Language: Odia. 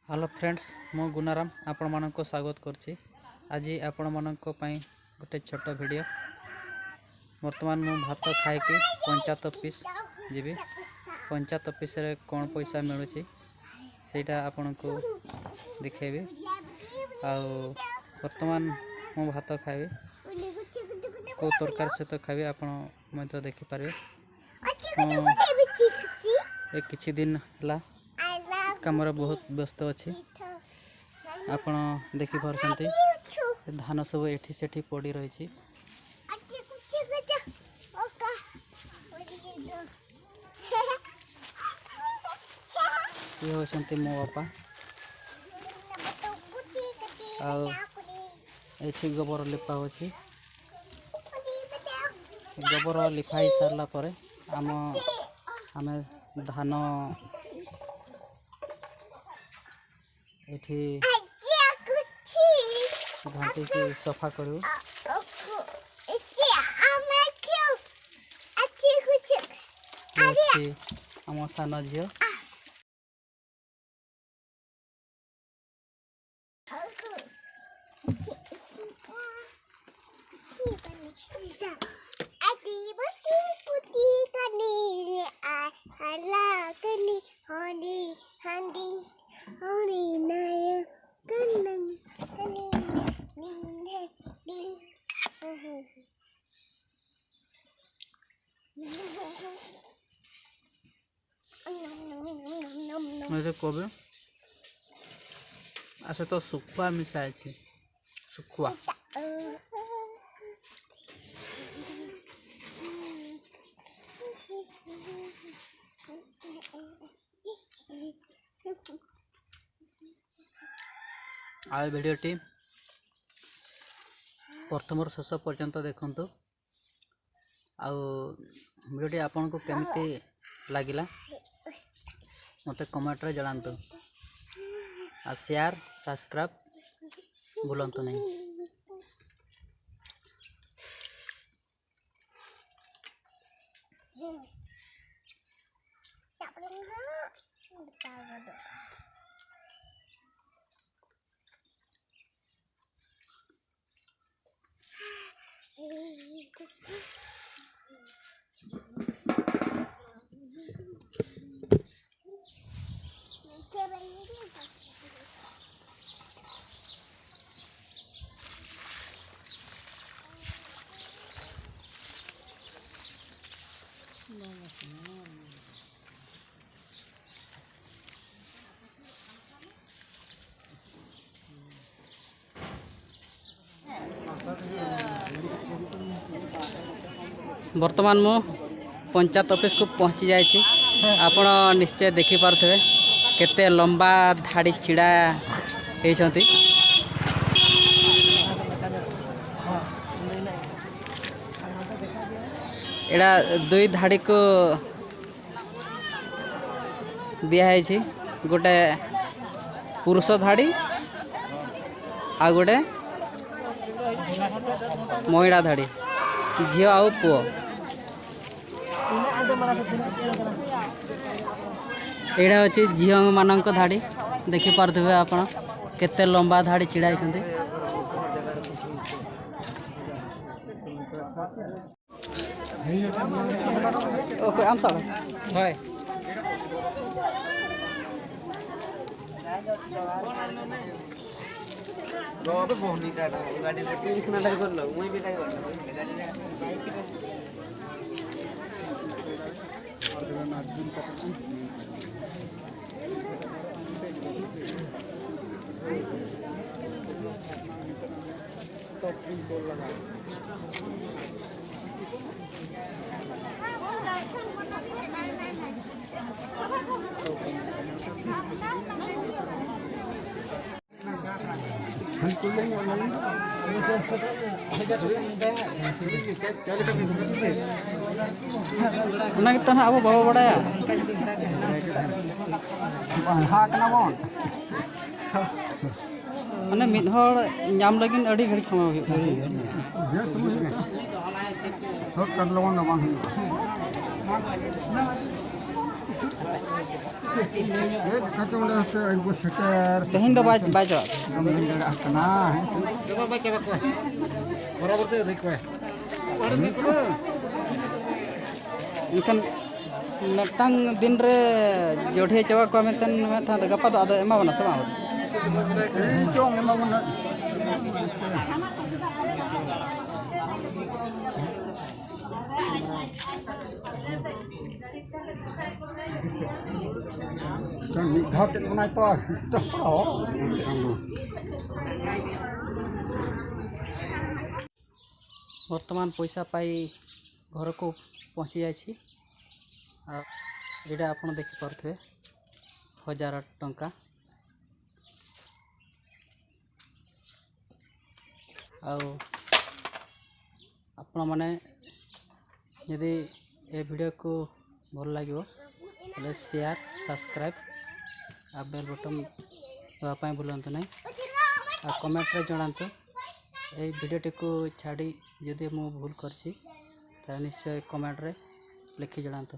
ହ୍ୟାଲୋ ଫ୍ରେଣ୍ଡସ୍, ମୁଁ ଗୁନାରାମ ଆପଣମାନଙ୍କୁ ସ୍ୱାଗତ କରୁଛି। ଆଜି ଆପଣମାନଙ୍କ ପାଇଁ ଗୋଟେ ଛୋଟ ଭିଡ଼ିଓ। ବର୍ତ୍ତମାନ ମୁଁ ଭାତ ଖାଇକି ପଞ୍ଚାୟତ ଅଫିସ୍ ଯିବି। ପଞ୍ଚାୟତ ଅଫିସରେ କ'ଣ ପଇସା ମିଳୁଛି, ସେଇଟା ଆପଣଙ୍କୁ ଦେଖେଇବି। ଆଉ ବର୍ତ୍ତମାନ ମୁଁ ଭାତ ଖାଇବି, କେଉଁ ତରକାରୀ ସହିତ ଖାଇବି ଆପଣ ମଧ୍ୟ ଦେଖିପାରିବେ। ମୁଁ ଏ କିଛି ଦିନ ହେଲା କାମରେ ବହୁତ ବ୍ୟସ୍ତ ଅଛି। ଆପଣ ଦେଖିପାରୁଛନ୍ତି, ଧାନ ସବୁ ଏଠି ସେଠି ପଡ଼ି ରହିଛି। ଇଏ ହେଉଛନ୍ତି ମୋ ବାପା। ଆଉ ଏଠି ଗୋବର ଲିପା ହେଉଛି। ଗୋବର ଲିପା ହେଇ ସାରିଲା ପରେ ଆମେ ଧାନ ଏଠି ଘାଣ୍ଟିକି ସଫା କରିବୁ। ଅଛି ଆମ ସାନ ଝିଅ। କୋବି ଆଉ ସହିତ ଶୁଖୁଆ ମିଶା ହେଇଛି, ଶୁଖୁଆ। ଆଉ ଏ ଭିଡ଼ିଓଟି ପ୍ରଥମରୁ ଶେଷ ପର୍ଯ୍ୟନ୍ତ ଦେଖନ୍ତୁ। ଆଉ ଭିଡ଼ିଓଟି ଆପଣଙ୍କୁ କେମିତି ଲାଗିଲା, ମୋତେ କମେଣ୍ଟରେ ଜଣାନ୍ତୁ। ଆଉ ସେୟାର, ସବସ୍କ୍ରାଇବ୍ ଭୁଲନ୍ତୁ ନାହିଁ। ବର୍ତ୍ତମାନ ମୁଁ ପଞ୍ଚାୟତ ଅଫିସକୁ ପହଞ୍ଚି ଯାଇଛି। ଆପଣ ନିଶ୍ଚୟ ଦେଖିପାରୁଥିବେ କେତେ ଲମ୍ବା ଧାଡ଼ି ଛିଡ଼ା ହେଇଛନ୍ତି। ଏଇଟା ଦୁଇ ଧାଡ଼ିକୁ ଦିଆହେଇଛି, ଗୋଟେ ପୁରୁଷ ଧାଡ଼ି ଆଉ ଗୋଟେ ମହିଳା ଧାଡ଼ି, ଝିଅ ଆଉ ପୁଅ। ଏଇଟା ହେଉଛି ଝିଅମାନଙ୍କ ଧାଡ଼ି। ଦେଖିପାରୁଥିବେ ଆପଣ କେତେ ଲମ୍ବା ଧାଡ଼ି ଛିଡ଼ା ହେଇଛନ୍ତି। Okay, I'm sorry. হয়। ᱚᱱᱟ ᱜᱮᱛᱚ ᱱᱟᱦᱟᱜ ᱟᱵᱚ ᱵᱟᱵᱚ ᱵᱟᱲᱟᱭᱟ᱾ ᱢᱟᱱᱮ ᱢᱤᱫ ᱦᱚᱲ ᱧᱟᱢ ᱞᱟᱹᱜᱤᱫ ᱟᱹᱰᱤ ᱜᱷᱟᱹᱲᱤᱡ ᱥᱚᱢᱚᱭ ᱦᱩᱭᱩᱜ ᱠᱟᱱᱟ᱾ ᱥᱚᱨᱴᱠᱟᱴ ᱞᱚᱜᱚᱱ ᱫᱚ ᱵᱟᱝ ᱦᱩᱭᱩᱜᱼᱟ᱾ ᱛᱮᱦᱮᱧ ᱫᱚ ᱵᱟᱭ ᱵᱟᱭ ᱪᱟᱞᱟᱜ ᱮᱱᱠᱷᱟᱱ ᱢᱤᱫᱴᱟᱝ ᱫᱤᱱ ᱨᱮ ᱡᱚᱰᱷᱮ ᱪᱟᱵᱟ ᱠᱚᱣᱟ ᱢᱮᱱᱛᱮ ᱢᱮᱱ ᱛᱟᱦᱮᱸ, ᱜᱟᱯᱟ ᱫᱚ ᱟᱫᱚ ᱮᱢᱟ ᱵᱚᱱᱟ ᱥᱮ ᱵᱟᱝ? ᱪᱚᱝ ᱮᱢᱟ ᱵᱚᱱᱟ᱾ ᱢᱤᱫ ᱫᱷᱟᱣ ᱛᱮᱫ ᱵᱚᱱᱟᱭ ᱛᱚ᱾ ବର୍ତ୍ତମାନ ପଇସା ପାଇ ଘରକୁ ପହଞ୍ଚି ଯାଇଛି। ଆଉ ଏଇଟା ଆପଣ ଦେଖିପାରୁଥିବେ 1000 ଟଙ୍କା। ଆଉ ଆପଣମାନେ ଯଦି ଏ ଭିଡ଼ିଓକୁ ଭଲ ଲାଗିବ, ତାହେଲେ ସେୟାର, ସବସ୍କ୍ରାଇବ୍ ଆଉ ବେଲ୍ ବଟନ୍ ଦେବା ପାଇଁ ଭୁଲନ୍ତୁ ନାହିଁ। ଆଉ କମେଣ୍ଟରେ ଜଣାନ୍ତୁ, ଏଇ ଭିଡ଼ିଓଟିକୁ ଛାଡ଼ି ଯଦି ମୁଁ ଭୁଲ କରିଛି, ତାହେଲେ ନିଶ୍ଚୟ କମେଣ୍ଟରେ ଲେଖି ଜଣାନ୍ତୁ।